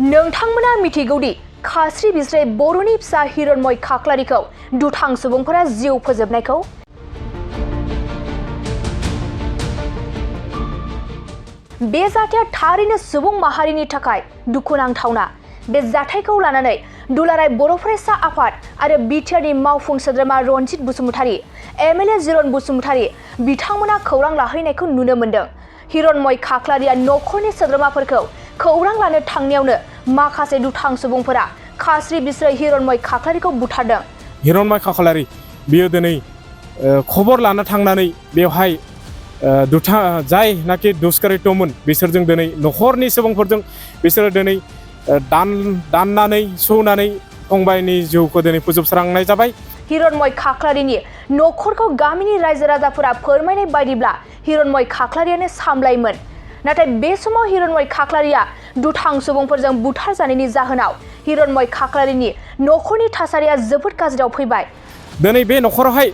नोंथांमोना मिथिगौदि खास्रि बिस्राय बर'नि फिसा हिरण्मय खाख्लारिखौ दुथां सुबुंफोरा जिउ फोजोबनायखौ बे जाथाया थारैनो सुबुं माहारिनि थाखाय दुखुनांथावना। बे जाथायखौ लानानै दुलाराय बर' फरायसा आफाद आरो बिटिआरनि मावफुं सोद्रोमा रनजित बसुमतारी, एमएलए जिरन बसुमतारी बिथांमोना खौरां लाहैनायखौ नुनो मोन्दों। हिरण्मय खाख्लारिया नख'रनि सोद्रोमाफोरखौ खौरां लानो थांनायावनो माखासे दुथां सुबुंफोरा खास्रि बिस्राय हिरण्मय खाख्लारिखौ बुथारदों। हिरण्मय खाख्लारि बियो दिनै खबर लानो थांनानै बेवहाय जायनाखि दुष्कृत्यमोन बिसोरजों दिनै नख'रनि सुबुंफोरजों बिसोरो दिनै दाननानै सौनानै फंबायनि जिउखौ दिनै फोजोबस्रांनाय जाबाय। हिरण्मय खाख्लारिनि नख'रखौ गामिनि रायजो राजाफोरा फोरमायनाय बायदिब्ला हिरण्मय खाख्लारियानो सामलायोमोन। नाथाय बे समाव हिरण्मय खाख्लारिया दुथां सुबुंफोरजों बुथार जानायनि जाहोनाव हिरण्मय खाख्लारिनि नख'रनि थासारिया जोबोद गाज्रियाव फैबाय। दिनै बे नख'रावहाय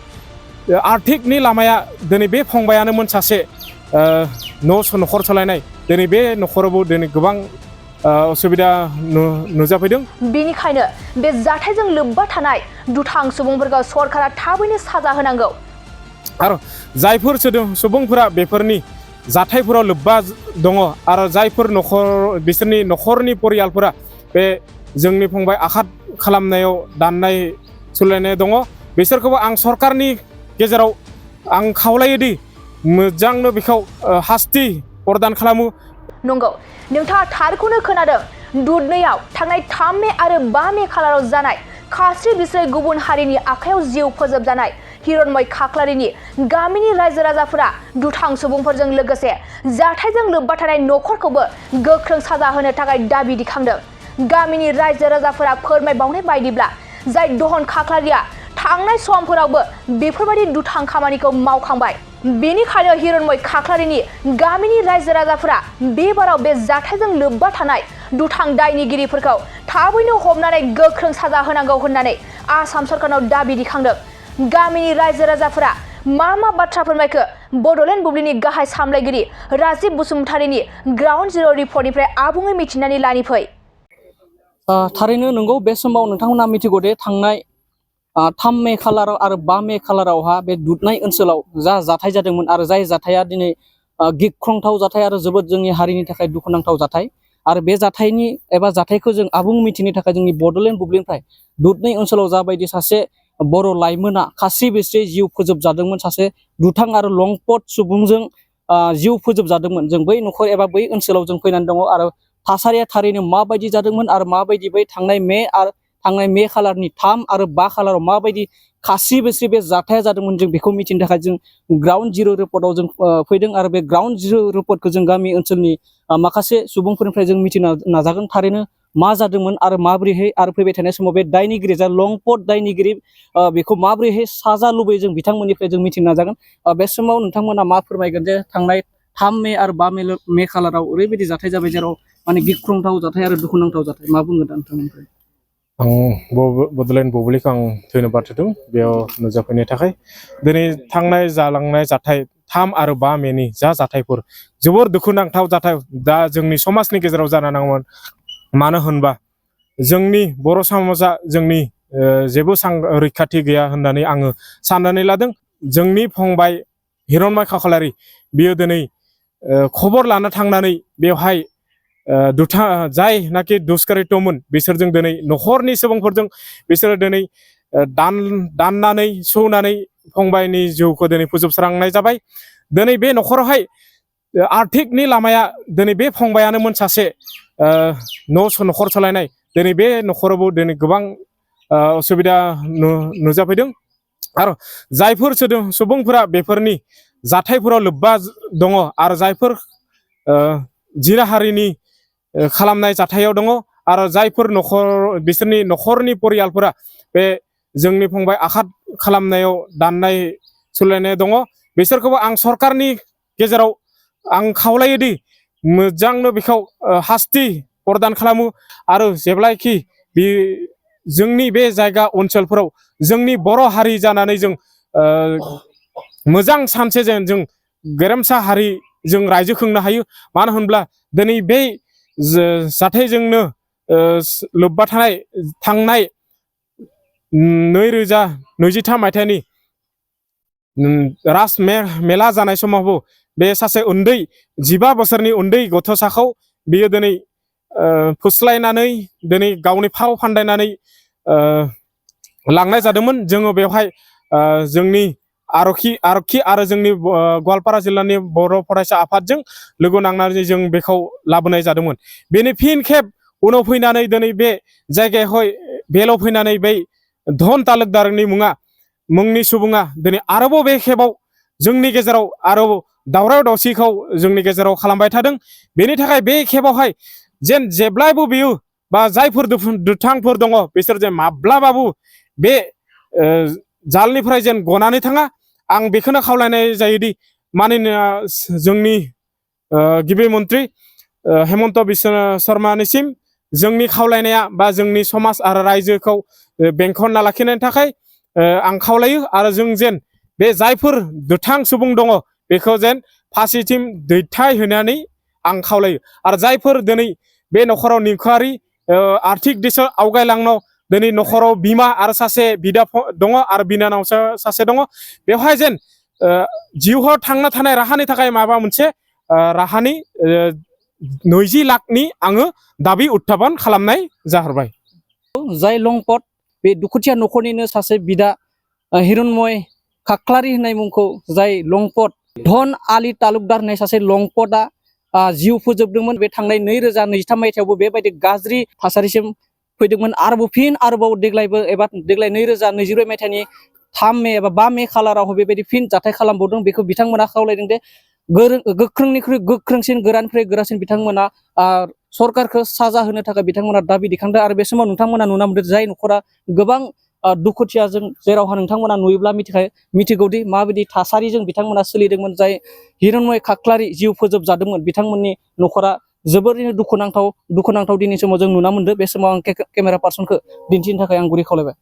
आर्थिकनि लामाया दिनै बे फंबायानोमोन सासे नख'र सालायनाय। दिनै बे नख'रावबो दिनै गोबां असुबिदा नुजाफैदों। बेनिखायनो बे जाथायजों लोब्बा थानाय दुथां सुबुंफोरखौ सरकारा थाबैनो साजा होनांगौ। आरो जायफोर सुबुंफोरा बेफोरनि जाथायफोराव लोब्बा दङ आरो जायफोर बिसोरनि नख'रनि परियालफोरा बे जोंनि फंबाय आघात खालामनायाव दाननाय सुलायनाय दङ, बिसोरखौबो आं सरकारनि गेजेराव आं खावलायोदि मोजांनो बेखौ हास्ति प्रदान खालामो। नंगौ, नोंथाङा थारखौनो खोनादों। दुधनैआव थांनाय 3 मे आरो 5 मे खालाराव जानाय खास्रि बिस्राय गुबुन हारिनि आखायाव जिउ फोजोबजानाय हिरण्मय खाख्लारिनि गामिनि रायजो राजाफोरा दुथां सुबुंफोरजों लोगोसे जाथायजों लोब्बा थानाय नख'रखौबो गोख्रों साजा होनो थाखाय दाबि दिखांदों। गामिनि रायजो राजाफोरा फोरमायबावनाय बायदिब्ला जाय दहन खाख्लारिया थांनाय समफोरावबो बेफोरबायदि दुथां खामानिखौ मावखांबाय। बेनिखायनो हिरण्मय खाख्लारिनि गामिनि रायजो राजाफोरा बेबाराव बे जाथायजों लोब्बा थानाय दुथां दायनिगिरिफोरखौ थाबैनो हमनानै गोख्रों साजा होनांगौ होननानै आसाम सरकारनाव दाबि दिखांदों। गामिनि रायजो राजाफोरा मा बाथ्रा फोरमायखो बड'लेण्ड बुब्लिनि गाहाय सामलायगिरि राजिब बसुमतारीनि ग्राउन्ड जिर' रिपर्टनिफ्राय आबुङै मिथिनानै लानि फै। थारैनो नंगौ, बे समाव नोंथांमोना मिथिगौ दे थांनाय 3 मे खालाराव आरो 5 मे खालारावहा बे दुधनाय ओनसोलाव जा जाथाय जादोंमोन आरो जाय जाथाया दिनै गिख्रंथाव जाथाय आरो जोबोद जोंनि हारिनि थाखाय दुखुनांथाव जाथाय। आरो बे जाथायनि एबा जाथायखौ जों आबुं मिथिनो थाखाय जोंनि बड'लेण्ड बुब्लिनिफ्राय दुधनाय ओनसोलाव जाबायदि सासे बर' लाइमोना खास्रि बिस्राय जिउ फोजोबजादोंमोन, सासे दुथां आरो लंपट सुबुंजों जिउ फोजोबजादोंमोन। जों बै नख'र एबा बै ओनसोलाव जों फैनानै दङ आरो थासारिया थारैनो माबायदि जादोंमोन आरो माबायदि बै थांनाय मे खालारनि 3 आरो 5 खालाराव माबायदि खास्रि बिस्राय बे जाथाया जादोंमोन जों बेखौ मिथिनो थाखाय जों ग्राउन्ड जिर' रिपर्टआव जों फैदों। आरो बे ग्राउन्ड जिर' रिपर्टखौ जों गामि ओनसोलनि माखासे सुबुंफोरनिफ्राय जों मिथिनो नाजागोन थारैनो मा जादोंमोन आरो माबोरैहाय आरो फैबाय थानाय समाव बे दायनिगिरि जा लंपट दायनिगिरि बेखौ माबोरैहाय साजा लुबैयो जों बिथांमोननिफ्राय जों मिथिनो नाजागोन। बे समाव नोंथांमोना मा फोरमायगोन जे थांनाय 3 मे आरो 5 मे खालाराव ओरैबायदि जाथाय जाबाय जेराव माने गिख्रंथाव जाथाय आरो दुखुनांथाव जाथाय, मा बुंगोन दा नोंथांनिफ्राय? आं बड'लेण्ड बुब्लिखौ आं धन्यबाद होदों बेयाव नुजाफैनो थाखाय। दिनै थांनाय जालांनाय जाथाय 3 आरो 5 मेनि जाथायफोर जोबोर दुखुनांथाव जाथाय दा जोंनि समाजनि गेजेराव जानो नाङामोन। मानो होनबा जोंनि बर' समाजा जोंनि जेबो रैखाथि गैया होननानै आङो साननानै लादों। जोंनि फंबाय हिरण्मय खाख्लारि बियो दिनै खबर लानो थांनानै बेवहाय जायनाखि दुष्कृत्यमोन बिसोरजों दिनै नख'रनि सुबुंफोरजों बिसोरो दिनै दाननानै सौनानै फंबायनि जिउखौ दिनै फोजोबस्रांनाय जाबाय। दिनै बे नख'रावहाय आर्थिकनि लामाया दिनै बे फंबायानोमोन सासे नख'र सालायनाय। दिनै बे नख'रावबो दिनै गोबां असुबिदा नुजाफैदों। आरो जायफोर सुबुंफोरा बेफोरनि जाथायफोराव लोब्बा दङ आरो जायफोर जिनाहारिनि खालामनाय जाथायाव दङ आरो जायफोर बिसोरनि नख'रनि परियालफोरा बे जोंनि फंबाय आघात खालामनायाव दाननाय सुलायनाय दङ, बिसोरखौबो आं सरकारनि गेजेराव आं खावलायोदि मोजांनो बेखौ हास्ति प्रदान खालामो। आरो जेब्लाखि बे जोंनि बे जायगा ओनसोलफोराव जोंनि बर' हारि जानानै जों मोजां सानसे जों गेरेमसा हारि जों रायजो खुंनो हायो। मानो होनब्ला दिनै बे जाथायजोंनो लोब्बा थानाय थांनाय 2023 मायथाइनि राज मेला जानाय समावबो बे सासे उन्दै 15 बोसोरनि उन्दै गथ'साखौ बियो दिनै फुस्लायनानै दिनै गावनि फाव फान्दायनानै लांनाय जादोंमोन। जोङो बेवहाय जोंनि आरक्षी आरो जोंनि गवालपारा जिल्लानि बर' फरायसा आफादजों लोगो नांनानै जों बेखौ लाबोनाय जादोंमोन। बेनि फिन खेब उनाव फैनानै दिनै बे जायगायावहाय बेलाव फैनानै बै धन तालुकदारनि मुंनि सुबुङा दिनै आरोबाव बे खेबाव जोंनि गेजेराव आरोबाव दावराव दावसिखौ जोंनि गेजेराव खालामबाय थादों। बेनि थाखाय बे खेबावहाय जेन जेब्लायबो बियो बा जायफोर दुथांफोर दङ बिसोर जेन माब्लाबाबो बे जालनिफ्राय जेन गनानै थाङा। आं बेखौनो खावलायनाय जायोदि माननीय जोंनि गिबि मन्त्रि हेमन्त बिश्व शर्मानिसिम जोंनि खावलायनाया बा जोंनि समाज आरो रायजोखौ बेंखनना लाखिनायनि थाखाय आं खावलायो। आरो जों जेन बे जायफोर दुथां सुबुं दङ बेखौ जेन फासिथिं दैथाय होनानै आं खावलायो। आरो जायफोर दिनै बे नखराव निखावरि आर्थिक दिशा आवगायलांनो दिनै नखराव बिमा आरो सासे बिदा दङ आरो बिनानाव सासे दङ, बेवहाय जेन जिउआव थांना थानाय राहानि थाखाय माबा मोनसे राहानि 20 लाखनि आङो दाबि उत्थापन खालामनाय जाहरबाय। जाय लंपट बे दुखुथिया नखरनिनो सासे बिदा हिरण्मय खाख्लारि होननाय मुंखौ जाय लंपट धन आलि तालुकदार होननाय सासे लंपटआ जिउ फोजोबदोंमोन। बे थांनाय 2023 मायथाइयावबो बेबायदि गाज्रि थासारिसिम फैदोंमोन। आरोबाव देग्लाय 2024 मायथाइनि 3 मे एबा 5 मे खालाराव बेबायदि फिन जाथाय खालामबावदों। बेखौ बिथांमोना खावलायदों दे गोख्रोंनिख्रुइ गोख्रोंसिन गोरानिफ्राय गोरासिन बिथांमोना सरकारखौ साजा होनो थाखाय बिथांमोना दाबि दिखांदों। आरो बे समाव नोंथांमोना नुना मोनदों जाय नखरा गोबां दुखुथियाजों जेरावहा नोंथांमोना नुयोब्ला मिथिगौदि माबायदि थासारिजों बिथांमोना सोलिदोंमोन। जाय हिरण्मय खाख्लारि जिउ फोजोबजादोंमोन बिथांमोननि नखरा जोबोरैनो दुखुनांथाव दिनैनि समाव जों नुना मोनदों। बे समाव आं केमेरा पार्सनखौ दिन्थिनो थाखाय आं गुरै खावलायबाय।